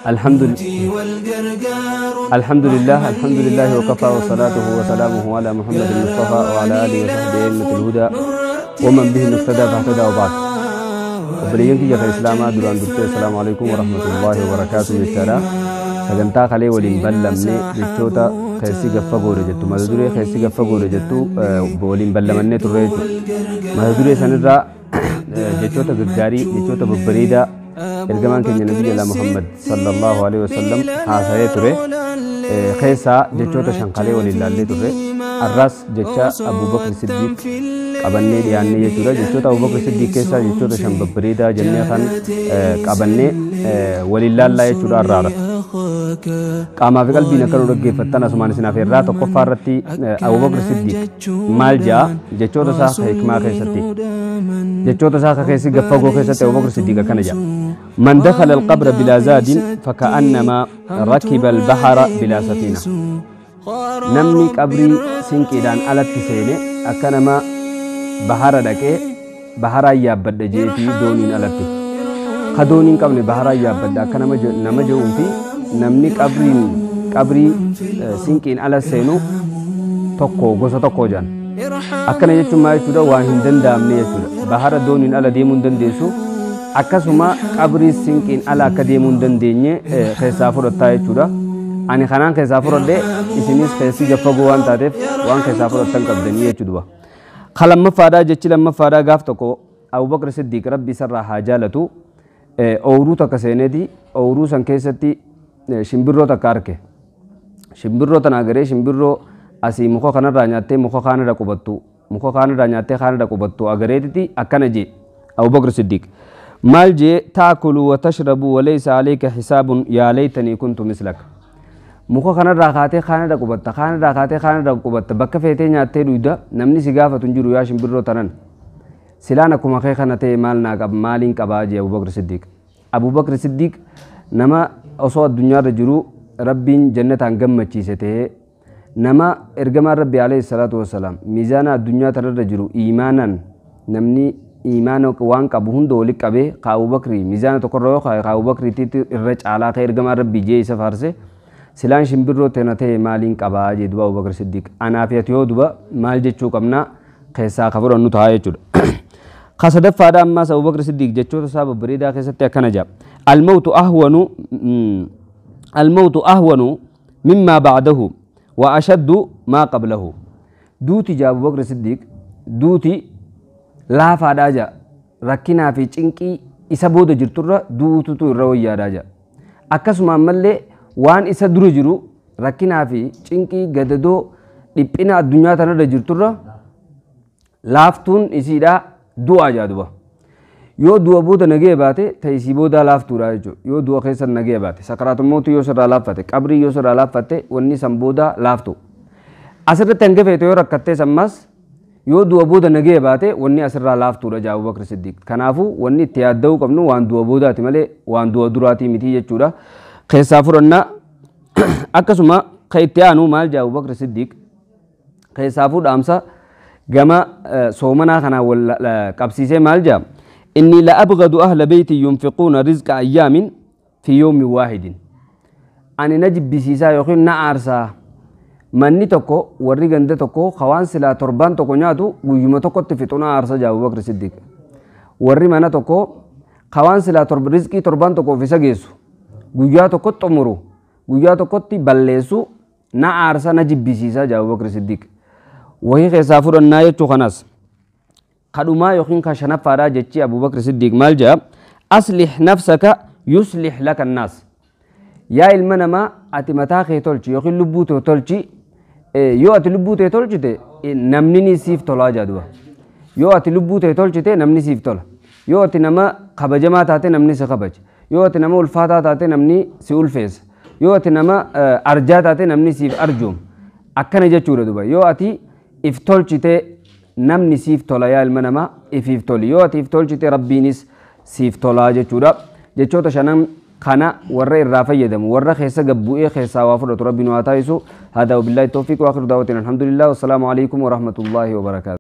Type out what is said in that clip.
الحمد لله الحمد لله وكفى وصلاته وسلامه على محمد المصطفى وعلى آله وصحبه أئمة الهدى ومن به اهتدى فاهتدى وبعد. Obboleeyyan kiyya kan Islaamaa duraan dursee السلام عليكم ورحمة الله وبركاته jechaadha. Sagantaa kalee waliin ballamne jechoota keessi gaffa goone jettu mata duree keessi gaffa goone jettu waliin ballamannee turre jechuudha. Mata duree sanirraa jechoota gaggaarii jechoota babbareedaa ergamaan keenya Nabiyyi Muhammad صلى الله عليه وسلم haasa'ee ture keessaa jechoota shan kalee waliin laallee turre. Arraas jecha Abubakar Siddiq qabannee dhiyaannee jechuudha. Jechoota Abubakar Siddiq keessaa jechoota shan babbareedaa jennee kan qabannee waliin laallaa jechuudha arraara. Qaamaa fi qalbiin akka nu dhaggeeffattan asumaan isin afeerraa. Tokkoffaa irratti Abubakar Siddiq maal jedha jechoota isaa hikmaa keessatti jechoota isaa keessi gaffagoo keessatti Abubakar Siddiq akkana jedha: من دخل القبر بلا زاد فكأنما ركب البحر بلا سفينة. Namni qabrii sinqiidhaan alatti seene akka nama bahara dhaqee baharaan yaabbadha jeetii dooniin alatti. Ka dooniin qabne baharaan yaabbadha akka nama je'uu fi namni qabrii sinqiin ala seenu tokko gosa tokko jedhan. Akkana jechuun maal jechuudha? Waan hin danda'amne jechuudha. Bahara dooniin ala deemuu hin dandeessu. Akkasuma qabrii sinqiin ala akka deemuu hin dandeenye keessaa fudhattaa jechuudha. Ani kanaan keessaa fudhadhe isinis keessi gaffagoo waan taateef waan keessaa fudhattan qabdanii jechuudha. Ka lammaffaadhaa jechi lammaffaadhaa gaaf tokko Abubakar Siddiq rabbi isarraa haa jaalatu ooyiruu takka seeneeti ooyiruu san keessatti shimbirroo takka arge. Shimbirroo tana agaree shimbirroo asii muka kanarraa nyaattee muka kaanirra qubattu muka kaanirraa nyaattee kaanirra qubattu agareetiti akkana jee Abubakar Siddiq. Maal jee? تأكل وتشرب وليس عليك حساب يا ليتني كنت مثلك. Muka kanarraa kaatee kaanirra qubatta kaanirraa kaatee kaanirra qubatta bakka feetee nyaattee dhuyda namni si gaafatu hin jiru yaa shimbirroo tanan silaan akkuma kee kana ta'e maal naa qaba maaliin qabaa jee Abubakar Siddiq. Abubakar Siddiq nama osoo addunyaarra jiru rabbiin jannataan gammachiise ta'ee nama ergamaan rabbi عليه الصلاة والسلام miizaana addunyaa tanarra jiru iimaanan namni iimaana waan qabu hunda walitti qabee ka Abubakrii miizaana tokkorra yoo kaa'e ka Abubakriitti irra caalaa ka ergamaan rabbi jee isa faarse silaan shimbirroo tana ta'e maaliin qabaa jee duba Abubakar Siddiq. Anaa fi ati yoo duba maal jechuu qabnaa keessaa ka fudhannu ta'a jechuudha. Ka sadaffaadha ammaas Abubakar Siddiq jechoota isaa babbareedaa keessatti akkana jedha: الموت أهون الموت أهون مما بعده وأشد ما قبله. Duuti jaa Abubakar Siddiq duuti laafaadhaa jaa rakkinaa fi cinqii isa booda jirturra duututu irra wayyaadhaa jaa. Akkasuma ammallee waan isa dura jiru rakkinaa fi cinqii gadadoo dhiphina addunyaa tanarra jirturra laaftuun isiidhaa du'a jaa duba. Yoo du'a booda nagee baate ta isii boodaa laaftuudha jechuudha. Yoo du'a keessa nagee baate sakaraatul mawtii yoo sirraa laaffate qabrii yoo sirraa laaffate wanni san boodaa laaftu. Asirratti hanga feete yoo rakkattees ammas yoo du'a booda nagee baate wanni asirraa laaftuudha jaa Abubakar Siddiq. Kanaafuu wanni itti yaadda'uu qabnu waan du'a boodaati malee waan du'a duraatii miti jechuudha. Keessaa fudhannaa akkasuma ka itti aanu maal jaa Abubakar Siddiq keessaafuu dhaamsa gama soomanaa kanaa wal qabsiisee maal jaa? إني لأبغض أهل بيتي ينفقون رزق أيام في يوم واحد. Ani na jibbisiisaa yookiin na aarsaa manni tokko warri ganda tokko hawaan silaa torbaan tokko nyaatu guyyuma tokkotti fixu na aarsa jaa Abubakar Siddiq. Warri mana tokko hawaan silaa rizqii torbaan tokkoof isa geessu guyyaa tokkotti xumuru guyyaa tokkotti balleessu na aarsa na jibbisiisaa jaa Abubakar Siddiq. Wahii keessaa fudhannaa jechuu kanas. Kadhumaa yookiin ka shanaffaadhaa jechi Abubakar Siddiq maal jedha? أصلح نفسك يصلح لك الناس. Yaa ilma namaa ati mataa kee tolchi yookiin lubbuu tee tolchi yoo ati lubbuu tee tolchite namni ni siif tolaa jaa duba. Yoo ati lubbuu tee tolchite namni siif tola. Yoo ati nama kabajamaa taate namni si kabaja. Yoo ati nama ulfaataa taate namni si ulfeessa. Yoo ati nama arjaa taate namni siif arjooma. Akkana jechuudha duba. Yoo ati if tolchite namni siif tola yaa ilma namaa ifiif toli. Yoo ati if tolchite rabbiinis siif tolaa jechuudha. Jechoota shanan kana warra irraa fayyadamu warra keessa gabbu'ee keessaa waa fudhatu rabbi nu haa taasisu. هذا وبالله التوفيق وآخر دعوتنا الحمد لله والسلام عليكم ورحمة الله وبركاته.